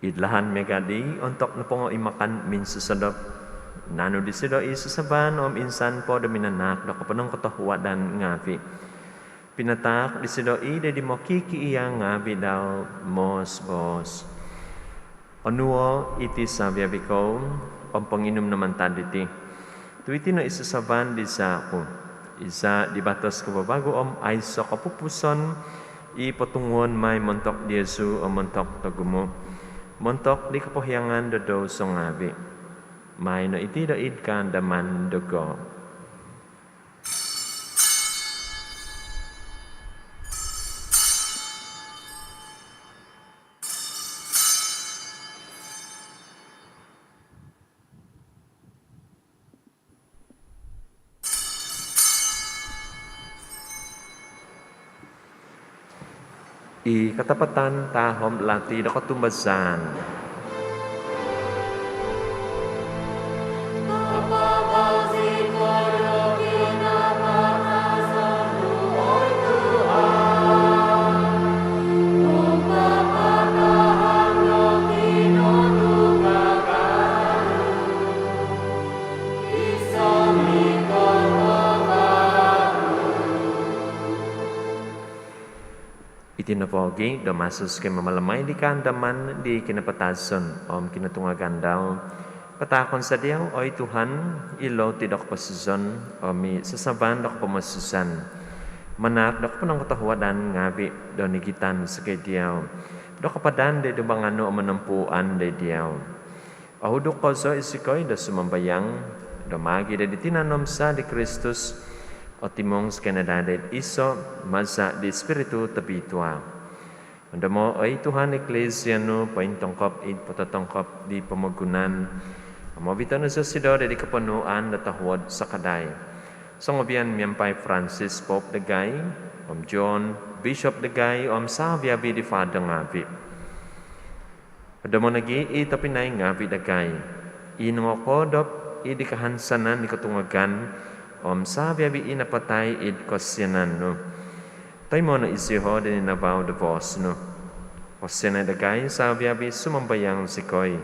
Id lahan miaga' di, ontok nopongo i makan minsosodop, nanu disido i sasaban om insan po do minanaak do koponongkotohuadan ngaavi', pinataak disido i doid mokikiiya ngaavi' dau, moos-boos: Onuo' iti savi-avi' kou om ponginum no mantad diti, tu' iti no i sasaban di zaa' ku, i zaa' di batos kavavagu om aiso' kopupuson, i potunguon mai montok diozu om montok togumu', montok di kopohiangan do douso ngaavi'. Maai no iti do id kaandaman dogo. I katapatan tahom lati do kotumbazaan. Iti nopo gi do maso zikoi mamalamai di kaandaman di kinapatazon om kinotungagan dau, pataakon za diau, oi Tuhan, i louti do koposizon om i sasaban do kopomosizan, manaak do koponongkotohuadan ngaavi' do nigitan zikoi diau do kapadan doid dumbangan nu om monompuan doid diau. Ohuduk kozo zikoi do sumambayang do maagi' doid tinan om zaa' di Kristus, otimung zikoi no daa doid iso' maza' di Spiritu Tobitua. Ondomo', oi Tuhan, Eklisia nu pointongkop id pototongkop di pomogunan om ovito' no zosido doid koponuan do tohuod sakadai songovian miampai Francis Pope dagai om John Bishop dagai om savi-avi' di Father ngaavi'. Ondomo' nogi' i tobpinai ngaavi' dagai i nongokoodop id kahansanan di kotungagan om savi-avi' i napatai id kosianan nu. Toimo' no iziho' doid ninavau do boos nu. Kosianai dagai savi-avi', sumambayang zikoi,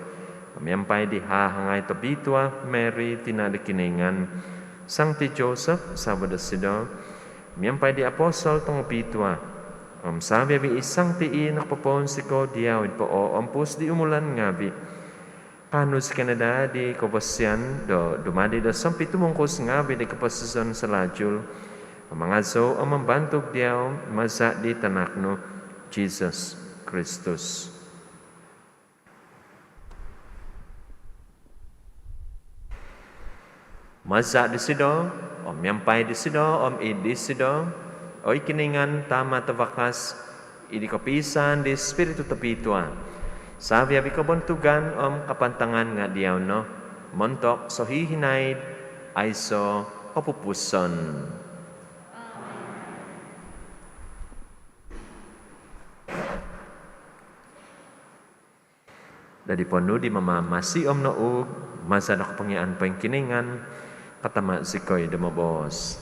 om miampai di hahangai tobitua Mary, tina' do Kinoingan, Sangti Joseph savo' dosido, miampai di apostol tongobitua om savi-avi' i sangti i nokopopounsikou diau id pooompus di umulan ngaavi', kaanu zikoi no daa di kobosian do dumadi do sompitumungkus ngaavi' di koposizon salalu om mangazou om mambantug diau maza' di Tanak nu, Jisus Kristus. Maza' disido, om miampai disido, om id disido, oi Kinoingan Tama' tavakas, id kopiisaan di Spiritu Tobitua, savi-avi' kobontugan om kapantangan nga' diau no, montok sohihinaid aiso' kopupuson. Dadi ponuu di mamamasi om nouug maza' do kopongiaan poingkinoingan, katama' zikoi do moboos.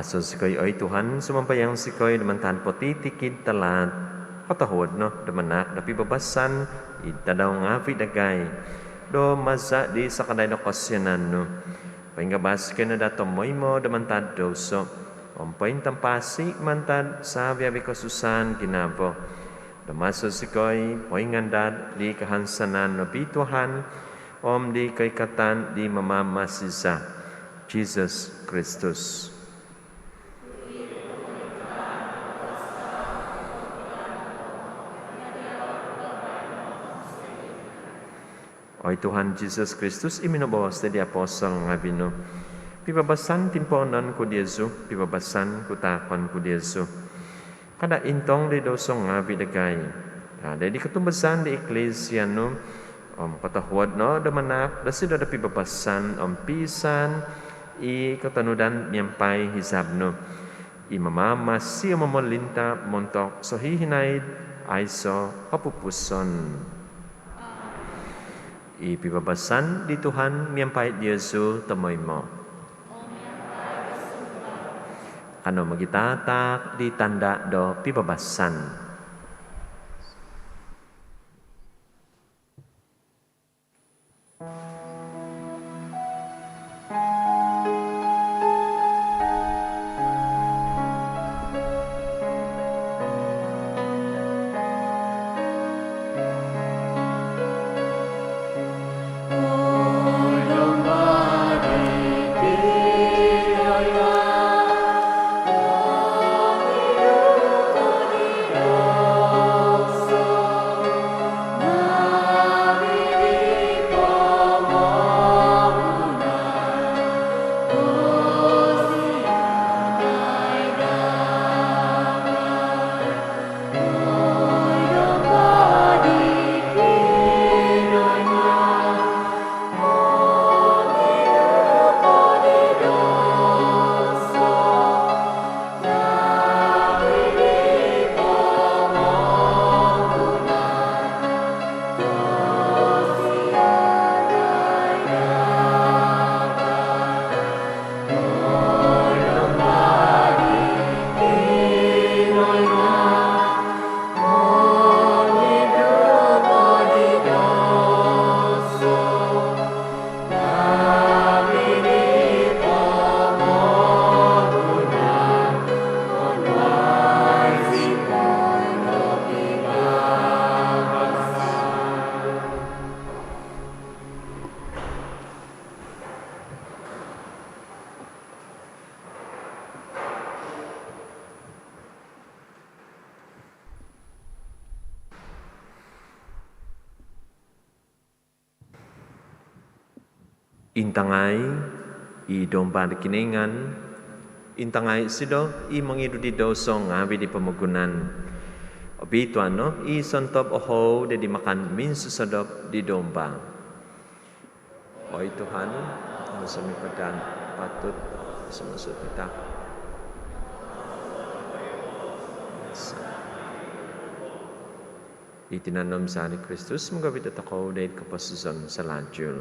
Maso zikoi, oi Tuhan, sumambayang zikoi, do mantad potitikid talaat, kotohuod no do manaak do pibabasan id tadau ngaavi' dagai, do maza' di sakadai do kosianan nu, poingabas zikoi no daa tomoimo do mantad douso om pointampasi mantad savi-avi' kosusaan ginavo, do maso zikoi poingandad di kahansanan nobi Tuhan om di koikatan di Mamamasi za, Jisus Kristus. Oi Tuhan Jisus Kristus, i minoboos di apostol ngaavi' nu, pibabasan timpoonon ku diozu, pibabasan ku taakon ku diozu. Kada' intong di douso ngaavi' dagai, nga' di kotumbazaan di Iklisia nu, om kotohuod no do manaak dosido do pibabasan om piisaan i kotonudan miampai hizab nu, i mamamasi om momolinta' montok sohihinaid aiso' kopupuson. I pibabasan di Tuhan miampai diozu tomoimo. Kanou mogitataak di tanda' do pibabasan. Intangai i Domba di Kinoingan, intangai isido i mongidu di douso ngaavi' di pomogunan. Obitua' no i sontob ohou do id makan minsosodop di Domba. Oi Tuhan, om sumipatan patut sumusu' kita. I tinan om zaa di Kristus mogovit dotokou doid koposizon salalu.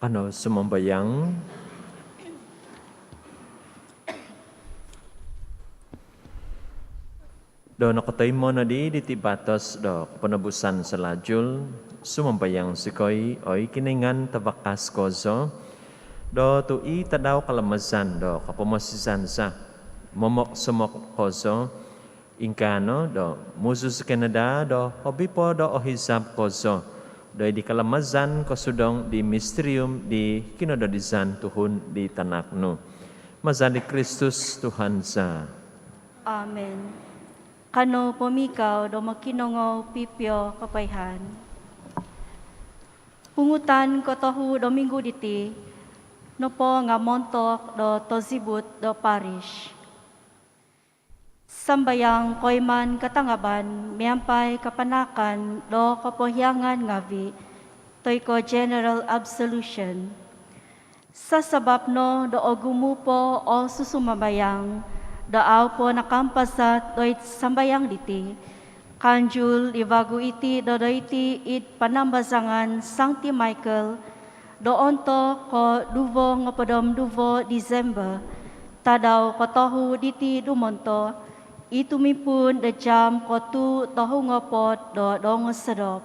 Kanou sumambayang. Do nokotoimo nodi diti batos do koponobusan salajul, sumambayang zikoi, oi Kinoingan Tavakas kozo, do tu i tadau kalamazan do kopomosizan za momok somok kozo, ingkaa no do muzu zikoi no daa do hobi po do ohizab kozo do id kalamazan kosudong di mistirium di kinododizan tuhun di Tanak nu. Maza di Kristus Tuhan za. Amen. Kanou pomikau do mokinongou pipio kopoihaan. Pungutan kotohu do minggu diti nopo nga montok do tozibut do parish. Sambayang koiman katangaban miampai kapanakan do kopohiongan ngavi, toi ko general absolution. Sasabap no do ogumu po o susumambayang do au po nakampasat doid sambayang diti, kanjul i vagu iti do doiti id panambazangan Sangti Michael do ontok ko duvo ngopod om duvo Disember, tadau kotohu diti dumonto, i tumimpuun do jam ko tuu tohu ngopod do dongosodop.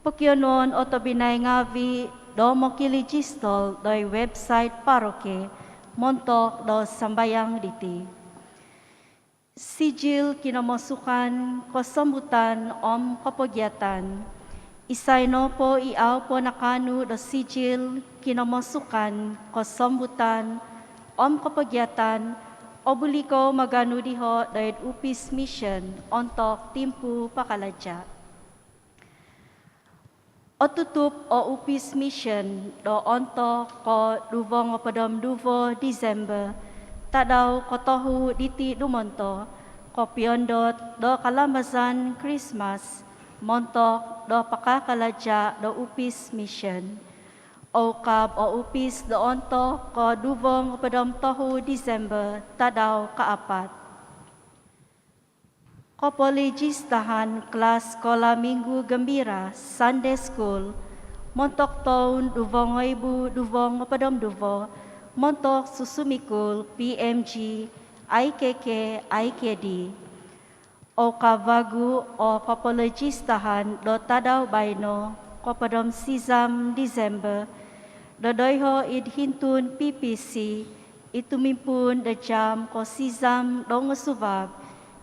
Pokionuon o tobpinai ngavi do mokilijistol doid website paroki montok do sambayang diti. Sijil kinomosukan, kosombutan om kopogiatan. Isai nopo i au po nakaanu do sijil kinomosukan, kosombutan om kopogiatan, obuli kou maganu diho doid upis mission ontok timpu pakalaja. Otutup o upis mission do ontok ko duvo ngopod om duvo Disember, tadau kotohu diti dumonto, kopiondot do kalamazan Krismas montok do pakakalaja do upis mission. Oukab o upis do ontok ko duvo ngopod om tohu Disember, tadau kaapat. Kopolijistahan klas Sekolah Minggu Gembira, Sunday School, montok toun duvo ngoibu duvo ngopod om duvo, montok susumikul P M G, I K K, I K D. Oukab vagu o kopolijistahan do tadau baino, kopod om sizam Disember, do doiho id hintun P P C, i tumimpuun do jam ko sizam dongosuvab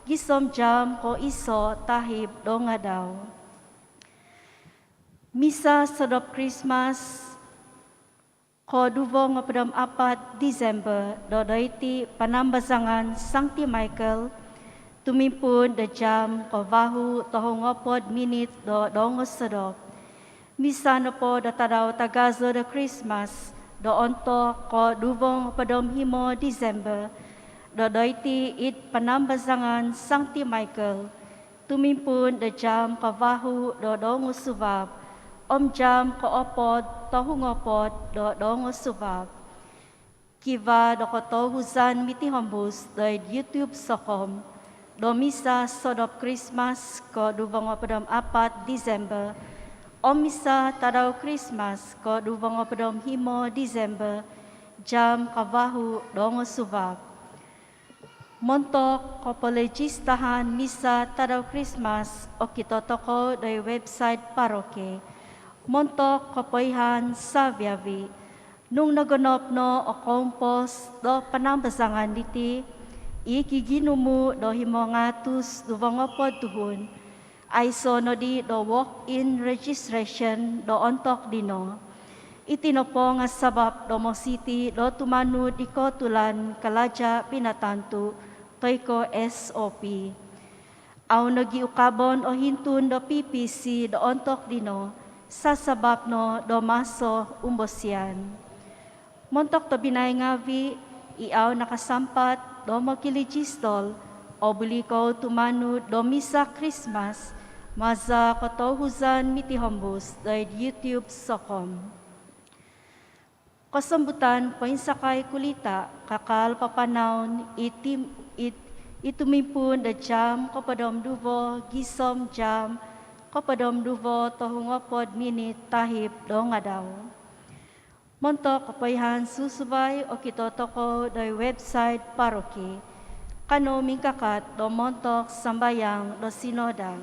gisom jam ko iso tahib dongadau. Misa sodop Krismas ko duvo ngopod om apat Disember do doiti panambazangan Sangti Michael, tumimpuun do jam ko vahu tohu ngopod minit do dongosodop. Misa nopo do tadau tagazo do Krismas do ontok ko duvo ngopod om himo Disember do doiti id panambazangan Sangti Michael, tumimpuun do jam ko vahu do dongosuvab om jam ko opod tohu ngopod do dongosuvab. Kivaa do kotouhuzan mitihombus doid YouTube Sokom do misa sodop Krismas ko duvo ngopod om apat Disember om misa tadau Krismas ko duvo ngopod om himo Disember, jam ko vahu dongosuvab. Montok kopolijistahan misa tadau Krismas okito tokou doid website paroki. Montok kopoihaan saviavi, nung nogonop no o koumpos do panambazangan diti, i kiginumu do himo ngatus duvo ngopod tuhun, aiso nodi do walk-in registration do ontok dino. Iti nopo nga sabap do mositi do tumanud di kootulan kalaja pinatantu toi ko S O P. Au nogi ukabon o hintun do P P C do ontok dino, sasabap no do maso umbosian. Montok tobpinai ngavi i au nakasampat do mokilijistol, obuli kou tumanud do misa Krismas maza kotouhuzan mitihombus doid YouTube Sokom. Kosombutan poinsakai kulita kakal papanaun i tim-, i, i tumimpuun do jam kopod om duvo gisom jam kopod om duvo tohu ngopod minit tahib dongadau. Montok kopoihaan susuvai, okito tokou doid website paroki. Kanou mingkakat do montok sambayang do sinodang.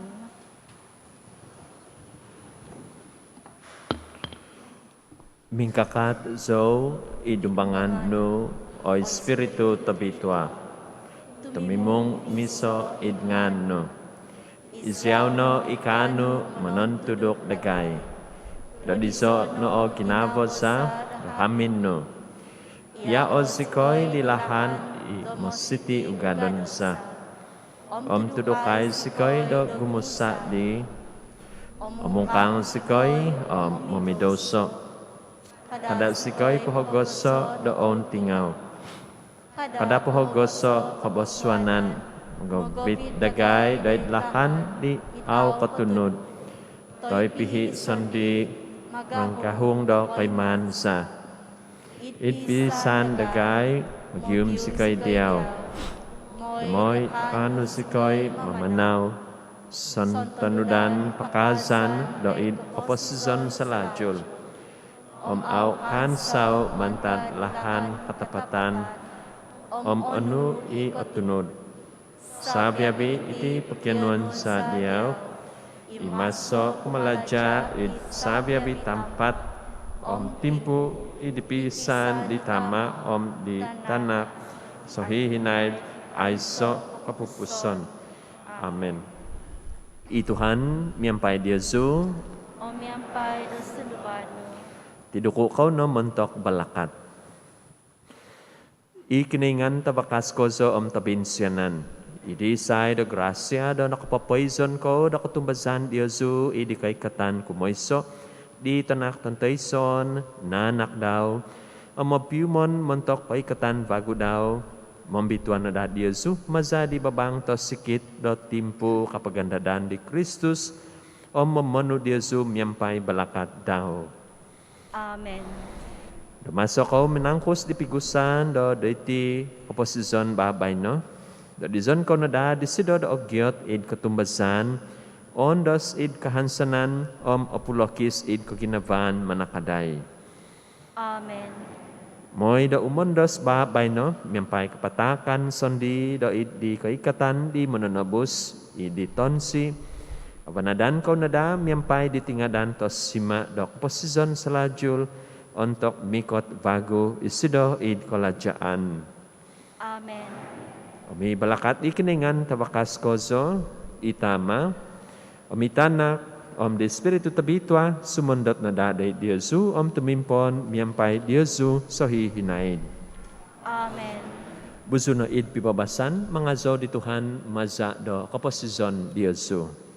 Mingkakat zou id dumbangan nu, oi Spiritu Tobitua. Tumimung miso id ngaan nu. Iziau no i kaanu monontuduk dagai. Dodizo no o ginavo za do hamin nu. Iao zikoi di lahan i mositi ugadon za. Om tudukai zikoi do gumusa di. Omungkang zikoi om momidouso. Kada zikoi pohogoso do ountingau. Kada pohogoso kobosuanan, mogovit dagai doid lahan di au kotunud. Toi pihi sondii mangkahung do koimaan za. Id pisan dagai mogium zikoi diau. Moi kaanu zikoi mamanau sontonudan pakazan doid koposizon salajul. Om au kansau mantad lahan katapatan om onu i otunud. Saviavi iti pokionuon za diau, i maso kumalaja id saviavi tampat om timpu, id pisan di Tama om di Tanak, sohihinaid aiso kopupuson. Amen. I Tuhan miampai diozu. Om miampai do sunduan nu. Tiduku kou no montok balakat. I Kinoingan tabakas kozo om tobinsianan, i disai do grasia do nokopopoizon kou do kotumbazaan diozu id koikatan kumoiso di Tanak tontoison, naanak dau, om mopiumon montok koikatan vagu dau, mombituan no daa diozu maza di babang tosikit do timpu kapagandadan di Kristus, om momonu diozu miampai balakat dau. Amen. Do maso kou minangkus di pigusan do doiti koposizon babaino, do dizon kou no daa disido do ogiot id kotumbazaan, oondos id kahansanan om opulokis id koginavaan manakadai. Amen. Moi do umondos babaino miampai kapatahakan sondii do id di koikatan di Mononobus, id di tonsi, avanadan kou no daa miampai di tingadan tosima do koposizon salajul, ontok mikot vagu isido id kolajaan. Amen. Om i balakat di Kinoingan tabakas kozo, i Tama, om i Tanak, om di Spiritu Tobitua, sumondot no daa doid diozu om tumimpon miampai diozu sohihinaid. Amen. Buzu no id pibabasan, mangazou di Tuhan maza do koposizon diozu.